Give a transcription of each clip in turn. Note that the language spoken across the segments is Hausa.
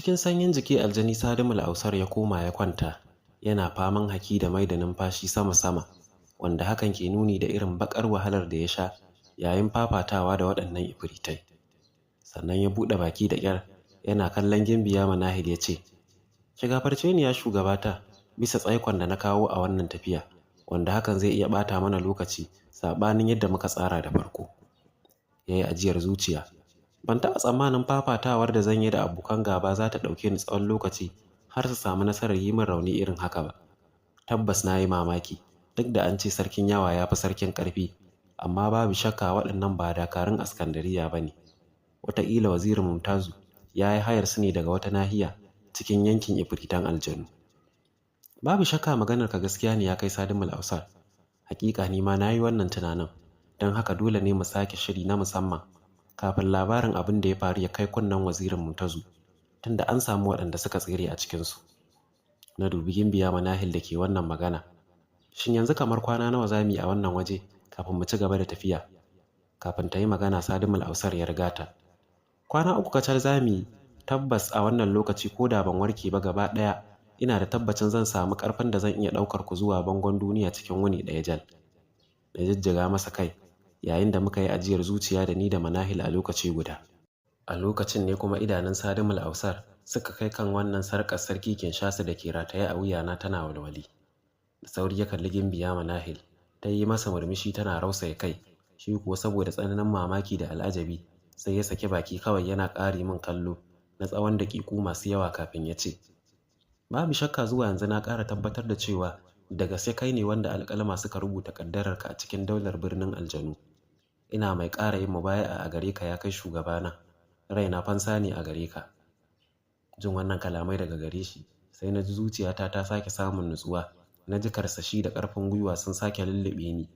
Cikin sanyin jiki aljani Sadimul Ausar ya koma ya kwanta, yana faman haki da mai da numfashi sama-sama, wanda hakan ke nuni da irin baƙar wahalar da ya sha yayin fafatawa da waɗannan ifritai. Sannan ya buɗe baki da ƙyar, yana kallon Gimbiya Manahil ya ce, "Ki gafarce ni ya shugabata bisa tsaikon da na kawo a wannan tafiya, wanda hakan zai iya ɓata mana lokaci saɓanin yadda muka tsara da farko." Ya yi ajiyar zuciya. Ban taɓa tsammanin fafatawar da zan yi da abokan gaba za ta ɗauke ni tsawon lokaci har su samu nasarar yi min rauni irin haka ba. Tabbas na yi mamaki, duk da an ce sarkin yawa ya fi sarkin ƙarfi, amma babu shakka waɗannan ba dakarun Askandariya ba ne. Wataƙila Wazirin Mumtazu ya yi hayar su ne daga wata nahiya cikin yankin ifritan aljanu. Babu shakka maganarka gaskiya ne ya kai Sadimul Ausar. Hakika ni ma na yi wannan tunanin, don haka dole ne mu sake shiri na musamman kafin labarin abin da ya faru ya kai kunnen Wazirin Mumtazu, tunda an samu waɗanda suka tsere a cikinsu. Na dubi Gimbiya Manahil da ke wannan magana. Shin yanzu kamar kwana nawa za mu yi a wannan waje kafin mu ci gaba da tafiya? Kafin ta yi magana, Sadimul Ausar ya riga ta. Kwana 3 kacal za mu yi, tabbas a wannan lokaci ko da ban warke ba gaba ɗaya, ina da tabbacin zan samu ƙarfin da zan iya ɗaukar ku zuwa bangon duniya cikin wuni ɗaya jal. Na jijjiga masa kai yayin da muka yi ajiyar zuciya da ni da Manahil a lokaci guda. A lokacin ne kuma idanun Sadimul Ausar suka kai kan wannan sarƙar sarki Kinshasa da ke rataye a wuyana tana walwali. Da sauri ya kalli Gimbiya Manahil, ta yi masa murmushi tana rausaya kai, shi kuwa saboda tsananin mamaki da al'ajabi sai ya saki baki kawai yana ƙare min kallo na tsawon daƙiƙu masu yawa kafin ya ce, "Babu shakka zuwa yanzu na ƙara tabbatar da cewa da gaske kai ne wanda alƙalama suka rubuta ƙaddararka a cikin daular birnin aljanu. Ina mai ƙara yin mubaya'a a gare ka ya kai shugabana, raina fansa ne a gare ka." Jin wannan kalamai daga gare shi, sai na ji zuciyata ta sake samun nutsuwa, na ji karsashi da ƙarfin gwiwa sun sake lullube ni.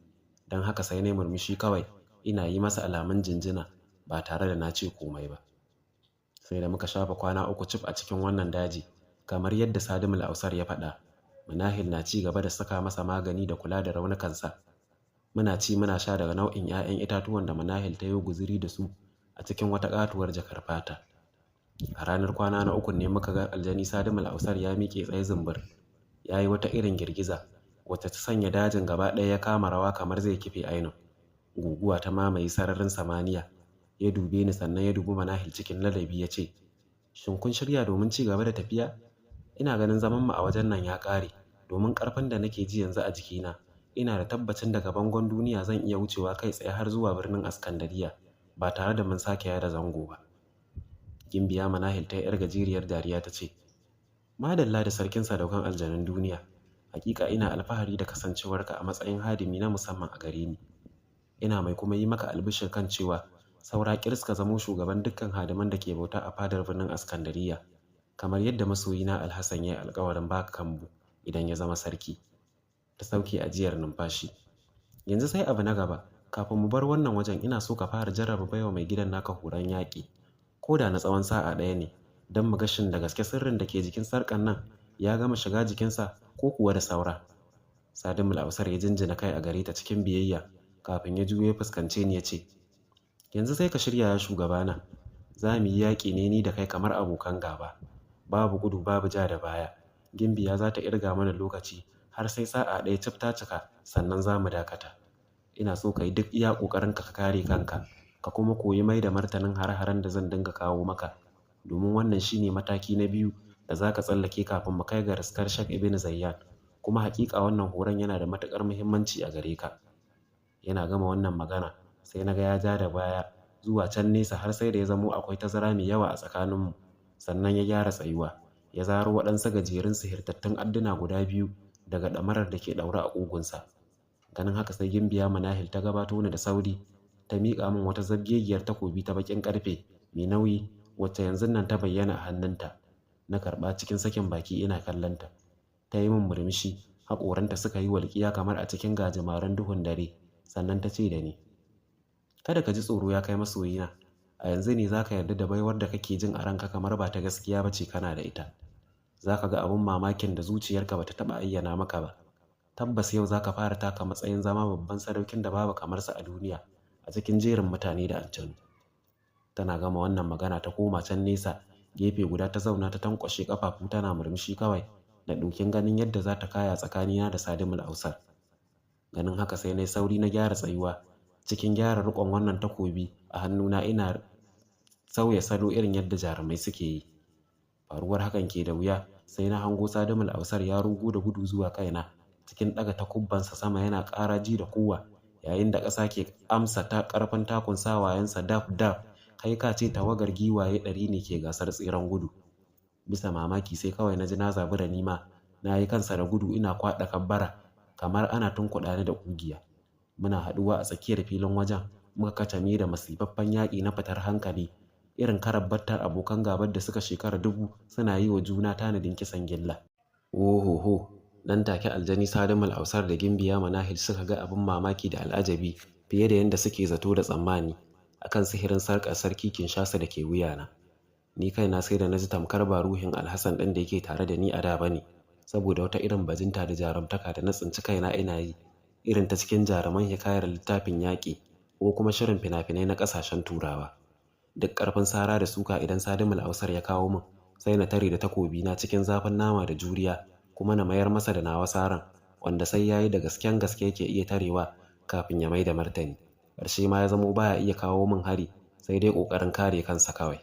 Don haka sai na yi murmushi kawai, ina yi masa alamun jinjina ba tare da na ce komai ba. Sai da muka shafa kwana 3 cif a cikin wannan daji, kamar yadda Sadimul Ausar ya faɗa, Manahil na ci gaba da saka masa magani da kula da raunukansa. Muna ci muna sha daga nau'in 'ya'yan itatuwan da Manahil ta yi guziri da su a cikin wata ƙatuwar jakar fata. A ranar kwana na 3 ne muka ga aljani Sadimul Ausar ya miƙe tsaye zumbur, ya yi wata irin girgiza wacce ta sanya dajin gaba ɗaya ya kama rawa kamar zai kife ainun. Guguwa ta mamaye sararin samaniya. Ya dube ni sannan ya dubi Manahil cikin ladabi ya ce, "Shin kun shirya domin ci gaba da tafiya? Ina ganin zamanmu a wajen nan ya ƙare, domin ƙarfin da nake ji yanzu a jikina, ina da tabbacin daga bangon duniya zan iya wucewa kai tsaye har zuwa birnin Askandariya ba tare da mun sake yada zango ba." Gimbiya Manahil ta yi 'yar gajeriyar dariya ta ce, "Madalla da sarkin sadaukan aljanun duniya, hakika ina alfahari da kasancewarka a matsayin hadimi na musamman a gare ni. Ina mai kuma yi maka albishir kan cewa saura ƙiris ka zamo shugaban dukkan hadiman da ke bauta a fadar birnin Askandariya, kamar yadda masoyina Alhassan ya yi alkawarin baka kambu idan ya zama sarki." Ta sauke ajiyar numfashi. "Yanzu sai abu na gaba, kafin mu bar wannan wajen ina so ka fara jarraba baiwa mai gidan naka horon yaƙi, ko da na tsawon sa'a ɗaya ne, don mu ga shin da gaske sirrin da ke jikin sarƙar nan ya gama shiga jikinsa ko kuwa da saura." Sadimul Ausar ya jinjina kai a gare ta cikin biyayya kafin ya juyo ya fuskance ni ya ce, "Yanzu sai ka shirya ya shugabana, za mu yi yaƙi ne ni da kai kamar abokan gaba. Babu gudu babu ja da baya. Gimbiya za ta ƙirga mana lokaci har sai sa'a ɗaya cif ta cika sannan za mu dakata. Ina so ka yi duk iya ƙoƙarinka ka kare kanka, ka kuma koyi mai da martanin hare-haren da zan dinga kawo maka, domin wannan shine mataki na 2 da za ka tsallake kafin mu kai ga riskar Sheikh Ibn Zayyan, kuma haƙiƙa wannan horon yana da matuƙar muhimmanci a gare ka." Yana gama wannan magana, sai na ga ya ja da baya zuwa can nesa har sai da ya zamo akwai tazara mai yawa a tsakaninmu, sannan ya gyara tsayuwa, ya zaro waɗansu gajerun sihirtattun adduna guda 2 daga ɗamarar da ke ɗaure a ƙugunsa. Ganin haka sai Gimbiya Manahil ta gabato ni da sauri, ta miƙa min wata zabgegiyar takobi ta baƙin ƙarfe mai nauyi wacce yanzun nan ta bayyana a hannunta. Na karɓa cikin sakin baki ina kallonta. Ta yi min murmushi, haƙoranta suka yi walƙiya kamar a cikin gajimaren duhun dare, sannan ta ce da ni, "Kada ka ji tsoro ya kai masoyina, a yanzu ne za ka yarda da baiwar da kake jin a ranka kamar ba ta gaskiya ba ce kana da ita. Za ka ga abin mamakin da zuciyarka ba ta taɓa ayyana maka ba. Tabbas yau za ka fara taka matsayin zama babban sadaukin da babu kamarsa a duniya a cikin jerin mutane da aljanu." Tana gama wannan magana ta koma can nesa Gefe guda ta zauna ta tankwashe ƙafafu tana murmushi kawai da ɗokin ganin yadda za ta kaya tsakanina da Sadimul Ausar. Ganin haka sai na yi sauri na gyara tsayuwa cikin gyara riƙon wannan takobi a hannuna, ina sauya salo irin yadda jarumai suke yi. Faruwar hakan ke da wuya sai na hango Sadimul Ausar ya rugo da gudu zuwa kaina cikin ɗaga takubbansa sama yana ƙara ji da kuwa, yayin da ƙasa ke amsa ta ƙarfin takun sawayensa daf daf, kai ka ce tawagar giwaye 100 ne ke gasar tseren gudu. Bisa mamaki sai kawai na ji na zabura nima na yi kansa da gudu ina kwaɗa kabbara kamar ana tunkuɗa ni da ƙugiya. Muna haɗuwa a tsakiyar filin wajen, muka kacame da masifaffen yaƙi na fitar hankali, irin karabbattar abokan gabar da suka shekara 1000 suna yi wa juna tanadin kisan gilla. Ohoho! Nan take aljani Sadimul Ausar da Gimbiya Manahil suka ga abin mamaki da al'ajabi fiye da yadda suke zato da tsammani akan sihirin sarƙar sarki Kinshasa da ke wuyana. Ni kaina sai da na ji tamkar ba ruhin Alhassan ɗin da yake tare da ni a da ba ne, saboda wata irin bajinta da jarumtaka da na tsinci kaina ina yi, irin ta cikin jaruman hikayar littafin yaƙi ko kuma shirin fina-finai na ƙasashen Turawa. Duk ƙarfin sara da suka idan Sadimul Ausar ya kawo min, sai na tare da takobina cikin zafin nama da juriya, kuma na mayar masa da nawa saran, wanda sai ya yi da gasken gaske yake iya tarewa kafin ya mai da martani. Ƙarshe ma ya zamo baya iya kawo min hari, sai dai ƙoƙarin kare kansa kawai.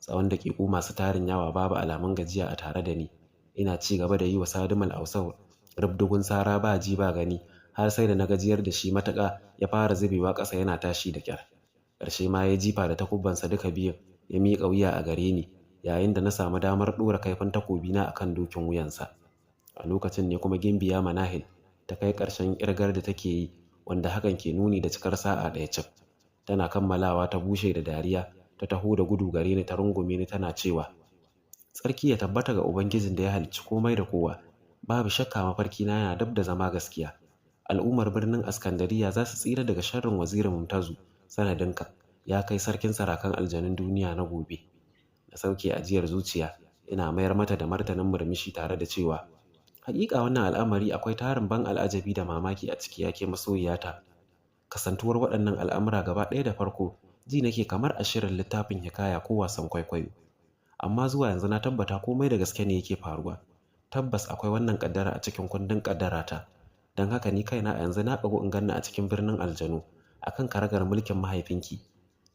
Tsawon daƙiƙu masu tarin yawa babu alamun gajiya a tare da ni. Ina ci gaba da yi wa Sadimul Ausar rubdugun sara ba ji ba gani, har sai da na gajiyar da shi matuƙa ya fara zubewa ƙasa yana tashi da ƙyar. Ƙarshe ma ya jifa da takubbansa duka biyun, ya miƙa wuya a gare ni, yayin da na samu damar ɗora kaifin takobina a kan dokin wuyansa. A lokacin ne kuma Gimbiya Manahil ta kai ƙarshen ƙirgar da take yi, wanda hakan ke nuni da cikar sa'a 1 cif. Tana kammalawa ta bushe da dariya, ta taho da gudu gare ni ta rungume ni tana cewa, "Tsarki ya tabbata ga Ubangijin da ya halicci komai da kowa, babu shakka mafarkina yana dab da zama gaskiya. Al'ummar birnin Askandariya za su tsira daga sharrin Wazirin Mumtazu sanadinka, ya kai sarkin sarakan aljanun duniya na gobe." Na sauke ajiyar zuciya, ina mayar mata da martanin murmushi tare da cewa, "Haƙiƙa wannan al'amari akwai tarin ban al'ajabi da mamaki a ciki, yake masoyiyata. Kasantuwar waɗannan al'amura gaba ɗaya da farko ji nake kamar a shirin littafin hikaya ko wasan kwaikwayo. Amma zuwa yanzu na tabbata komai da gaske ne yake faruwa. Tabbas akwai wannan ƙaddara a cikin kundin ƙaddarata. Don haka ni kaina a yanzu na ƙagu in ganni a cikin birnin aljanu akan karagar mulkin mahaifinki.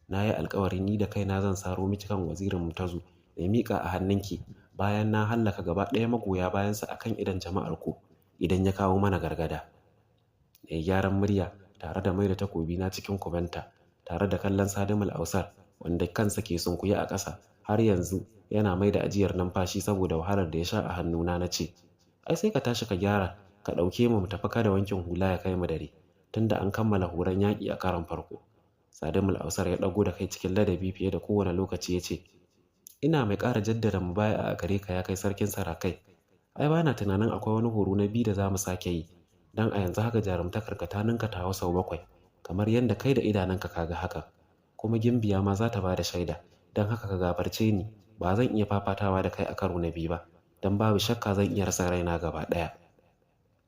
Na yi alƙawari ni da kaina zan saro miki kan Wazirin Mumtazu da miƙa a hannunki bayan na hallaka gaba ɗaya magoya bayansa akan idon jama'ar ku idan ya kawo mana gargada." Na yi gyaran murya tare da mai da takobina cikin kubanta, tare da kallon Sadimul Ausar wanda kansa ke sunkuye a ƙasa har yanzu yana mai da ajiyar numfashi saboda wahalar da ya sha a hannuna, na ce, "Ai sai ka tashi ka gyara, ka ɗauke mu mu tafi, kada wankin hula ya kai mu dare, tunda an kammala horon yaƙi a karon farko." Sadimul Ausar ya ɗago da kai cikin ladabi fiye da kowane lokaci ya ce, "Ina mai ƙara jaddada mubaya'a a gare ka, ya kai sarkin sarakai. Ai bana tunanin akwai wani horo na biyu da za mu sake yi, don a yanzu haka jarumtakarka ta ninka tawa sau 7, kamar yadda kai da idanunka ka ga hakan. Kuma Gimbiya ma za ta ba da shaida, don haka ka gafarce ni, ba zan iya fafatawa da kai a karo na biyu ba, don babu shakka zan iya rasa raina gaba ɗaya."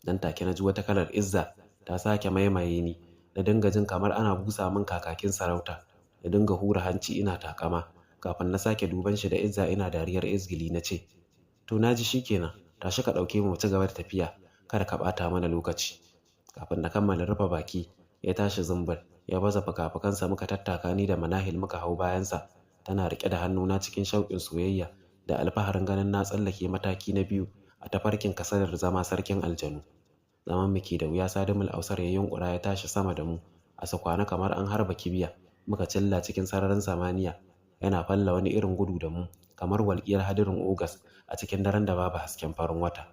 Nan take na ji wata kalar izza ta sake maimaye ni, na dinga jin kamar ana busa min kakakin sarauta, na dinga hura hanci ina takama, kafin na sake duban shi da izza ina dariyar izgili na ce, "To na ji shikenan, tashi ka ɗauke mu ci gaba da tafiya, kada ka ɓata mana lokaci." Kafin na kammala rufe baki, ya tashi zumbur, ya baza fuka-fukansa, muka tattaka ni da Manahil muka hau bayansa, tana riƙe da hannuna cikin shauƙin soyayya da alfaharin ganin na tsallake mataki na biyu a tafarkin kasadar zama sarkin aljanu. Zaman muke da wuya Sadimul Ausar ya yunƙura ya tashi sama da mu, a sakwana kamar an harba kibiya, muka cilla cikin sararin samaniya, yana falla wani irin gudu da mu kamar walƙiyar hadirin Ogas a cikin daren da babu hasken farin wata.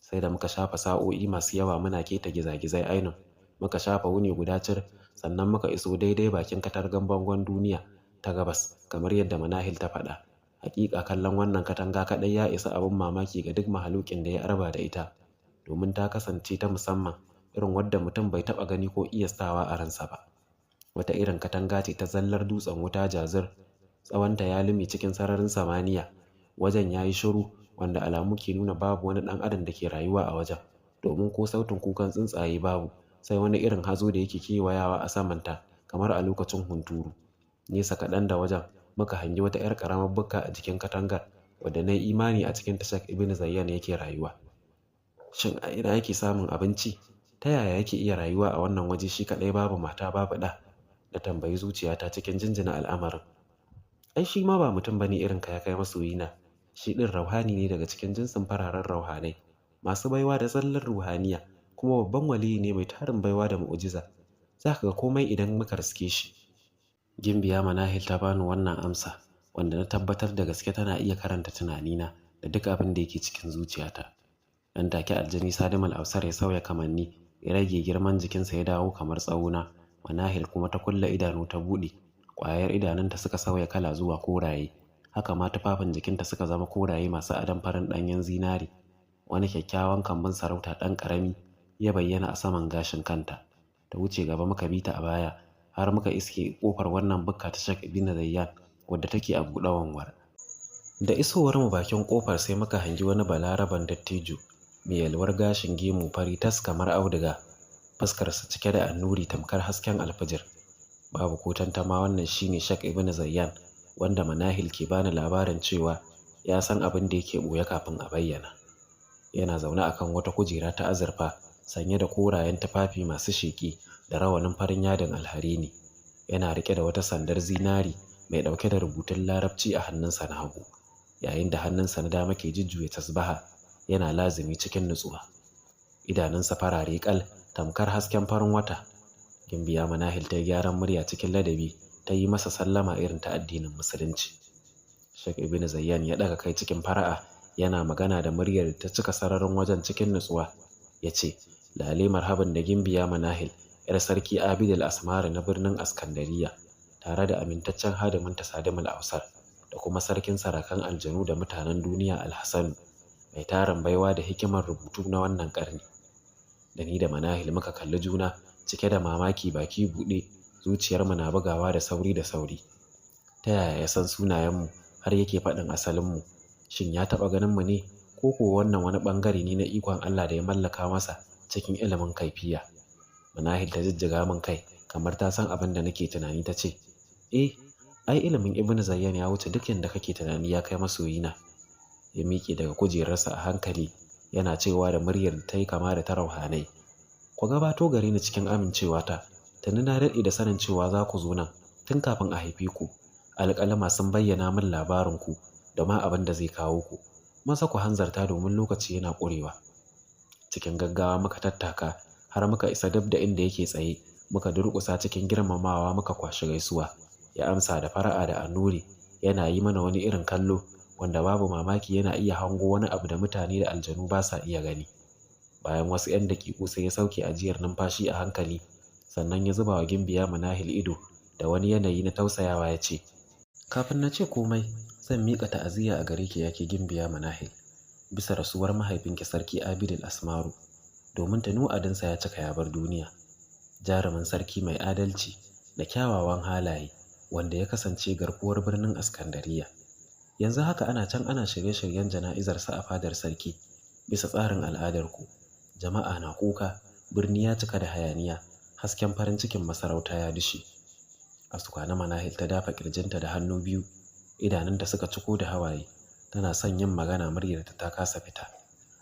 Sai da muka shafa sa'o'i masu yawa muna keta gizagizai ainun, muka shafa wuni guda cir, sannan muka iso daidai bakin katangar bangon duniya ta gabas kamar yadda Manahil ta faɗa. Haƙiƙa kallon wannan katanga kaɗai ya isa abin mamaki ga duk mahalukin da ya arba da ita, domin ta kasance ta musamman irin wadda mutum bai taɓa gani ko iyastawa a ransa ba. Wata irin katanga ce ta zallar dutsen wuta jazir, tsawonta ya lume cikin sararin samaniya. Wajen ya yi shiru, wanda alamu ke nuna babu wani ɗan adam da ke rayuwa a wajen, domin ko sautin kukan tsuntsaye babu, sai wani irin hazo da yake kewayawa a samanta kamar a lokacin hunturu. Nesa kaɗan da wajen Muka hangi wata 'yar ƙaramar bukka a jikin katangar, wadda na yi imani a cikin tashar Ibn Zayyan yake rayuwa. Shin a ina yake samun abinci? Ta yaya yake iya rayuwa a wannan waje shi kaɗai babu mata babu ɗa? Na tambayi zuciyata cikin jinjina al'amarin. Ai shi ma ba mutum bane irin ka ya kai masoyina. Shi ɗin rauhani ne daga cikin jinsin fararen rauhanai, masu baiwa da zallar ruhaniya, kuma babban waliyi ne mai tarin baiwa da mu'ujiza. Za ka ga komai idan muka riske shi. Gimbiya Manahil ta bani wannan amsa, wanda na tabbatar da gaske tana iya karanta tunanina da duk abin da yake cikin zuciyata. Nan take aljani Sadim Al-Ausar ya sauya kamanni, ya rage girman jikinsa ya dawo kamar tsawona. Manahil kuma ta kulle idanu ta buɗe, ƙwayar idanunta suka sauya kala zuwa koraye. Haka ma tufafin jikinta suka zama koraye masu adon farin ɗanyen zinari. Wani kyakkyawan kambun sarauta ɗan ƙarami ya bayyana a saman gashin kanta. Ta wuce gaba muka bi ta a baya har muka iske ƙofar wannan bukka ta Sheikh Ibn Zayyan wadda take a buɗe wanwar. Da isowar mu bakin ƙofar sai muka hangi wani balaraben dattijo mai yalwar gashin gemu fari tas kamar auduga, fuskarsa cike da annuri tamkar hasken alfijir. Babu ko tantama wannan shine Sheikh Ibn Zayyan wanda Manahil ke bani labarin cewa ya san abin da yake ɓoye kafin a bayyana. Yana zaune akan wata kujera ta azurfa sanye da korayen tufafi masu sheƙi da rawanin farin yadin alharini. Yana riƙe da wata sandar zinari mai ɗauke da rubutun larabci a hannunsa na hagu, yayin da hannunsa na dama ke jujjuya tasbaha yana lazumi cikin nutsuwa. Idanunsa farare ƙal tamkar hasken farin wata. Gimbiya Manahil ta yi gyaran murya cikin ladabi ta yi masa sallama irin ta addinin Musulunci. Sheikh Ibn Zayyan ya ɗaga kai cikin fara'a yana magana da muryar ta cika sararin wajen cikin nutsuwa. Ya ce, Lale marhaban da Gimbiya Manahil, 'yar sarki Abid al-Asmari na birnin Askandariya, tare da amintaccen hadiminta Sadim al-Ausar, da kuma sarkin sarakan aljanu da mutanen duniya Al-Hassanu, mai tarin baiwa da hikimar rubutu na wannan ƙarni. Da ni da Manahil muka kalli juna cike da mamaki baki buɗe, zuciyarmu na bugawa da sauri da sauri. Ta yaya ya san sunayenmu har yake faɗin asalinmu? Shin ya taɓa ganinmu ne ko kuwa wannan wani ɓangare ne na ikon Allah da ya mallaka masa cikin ilimin kaifiya? Manahil ta jijjiga min kai kamar ta san abin da nake tunani ta ce, Eh, ai ilimin Ibn Zayyan ya wuce duk yadda kake tunani ya kai masoyina. Ya miƙe daga kujerarsa a hankali yana cewa da muryar da ta yi kama da ta rauhanai. Ku gabato gare ni cikin amincewata, tuni na daɗe da sanin cewa za ku zo nan tun kafin a haife ku. Alƙalama sun bayyana min labarinku da ma abin da zai kawo ku. Maza ku hanzarta domin lokaci yana ƙurewa. Cikin gaggawa muka tattaka har muka isa dab da inda yake tsaye, muka durƙusa cikin girmamawa muka kwashi gaisuwa. Ya amsa da fara'a da annuri, yana yi mana wani irin kallo wanda babu mamaki yana iya hango wani abu da mutane da aljanu ba sa iya gani. Bayan wasu 'yan daƙiƙu sai ya sauke ajiyar numfashi a hankali, sannan ya zuba wa Gimbiya Manahil ido da wani yanayi na tausayawa ya ce, Kafin na ce komai, zan miƙa ta'aziyya a gare ki ya ke Gimbiya Manahil, bisa rasuwar mahaifinki Sarki Abid al-Asmaru, domin tuni wa'adinsa ya cika ya bar duniya. Jarumin sarki mai adalci da kyawawan halaye wanda ya kasance garkuwar birnin Askandariya. Yanzu haka ana can ana shirye-shiryen jana'izarsa a fadar sarki bisa tsarin al'adarku. Jama'a na kuka, birni ya cika da hayaniya, hasken farin cikin masarauta ya dishe. Asukwana Manahil ta dafa ƙirjinta da hannu biyu, idanunta suka ciko da hawaye, tana son yin magana muryarta ta kasa fita,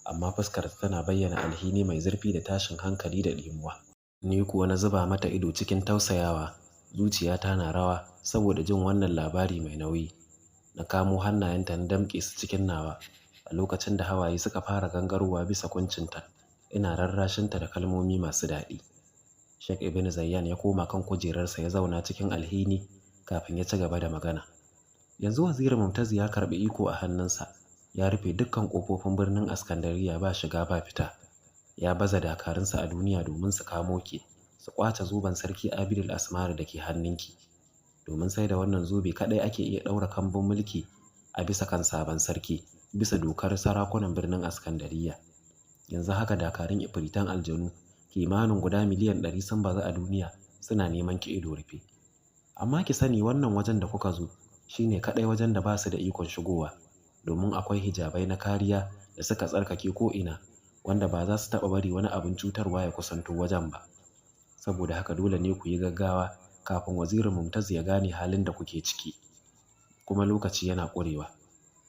amma fuskarta tana bayyana alhini mai zurfi da tashin hankali da ɗimuwa. Ni kuwa na zuba mata ido cikin tausayawa, zuciyata na rawa saboda jin wannan labari mai nauyi. Na kamo hannayenta na damƙe su cikin nawa a lokacin da hawaye suka fara gangarowa bisa kuncinta, ina rarrashinta da kalmomi masu daɗi. Sheikh Ibn Zayyan ya koma kan kujerarsa ya zauna cikin alhini kafin ya ci gaba da magana. Yanzu Waziri Mumtaz ya karɓi iko a hannunsa, ya rufe dukkan ƙofofin birnin Askandariya ba shiga ba fita. Ya baza dakarunsa a duniya domin su kamo ki, su ƙwace zoben sarki Abid al-Asmari da ke hannunki. Domin sai da wannan zobe kaɗai ake iya ɗaura kambun mulki a bisa kan sabon sarki, bisa dokar sarakunan birnin Askandariya. Yanzu haka dakarun ifritan aljanu kimanin guda 100 miliyan sun bazu a duniya suna neman ki ido rufe. Amma ki sani wannan wajen da kuka zo shine kaɗai wajen da ba su da ikon shigowa, domin akwai hijabai na kariya da suka tsarkake ko'ina wanda ba za su taɓa bari wani abin cutarwa ya kusanto wajen ba. Saboda haka dole ne ku yi gaggawa kafin Wazirin Mumtaz ya gane halin da kuke ciki. Kuma lokaci yana ƙurewa.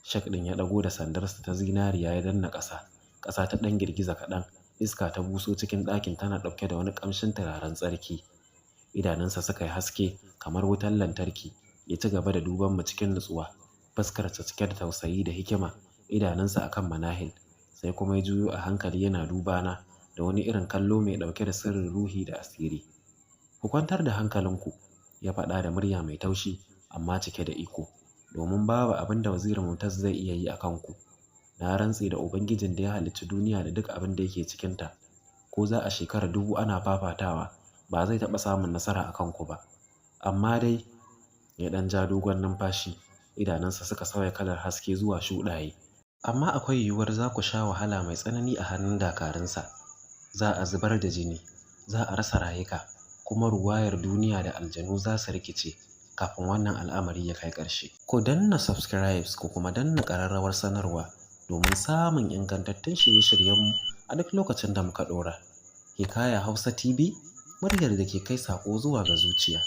Shek ɗin ya ɗago da sandarsa ta zinariya ya danna ƙasa. Ƙasa ta ɗan girgiza kaɗan, iska ta buso cikin ɗakin tana ɗauke da wani ƙamshin turaren tsarki. Idanunsa suka yi haske kamar wutar lantarki, ya ci gaba da duban mu cikin nutsuwa, fuskarsa cike da tausayi da hikima, idanunsa akan Manahil, sai kuma ya juyo a hankali yana dubana da wani irin kallo mai ɗauke da sirrin ruhi da asiri. "Ku kwantar da hankalinku," ya faɗa da murya mai taushi amma cike da iko, "domin babu abin da Waziri Mumtaz zai iya yi a kanku. Na rantse da Ubangijin da ya halicci duniya da duk abin da yake cikinta, ko za a shekara 1000 ana fafatawa, ba zai taɓa samun nasara a kanku ba. Amma dai," ya ɗan ja dogon numfashi, idanunsa suka sauya kalar haske zuwa shuɗaye, "amma akwai yiwuwar za ku sha wahala mai tsanani a hannun dakarunsa. Za a zubar da jini, za a rasa rayuka, kuma ruwayar duniya da aljanu za su rikice kafin wannan al'amari ya kai ƙarshe." Ku danna subscribe ku kuma danna ƙararrawar sanarwa domin samun ingantattun shirye-shiryenmu a duk lokacin da muka ɗora. Hikaya Hausa TV, muryar da ke kai saƙo zuwa ga zuciya.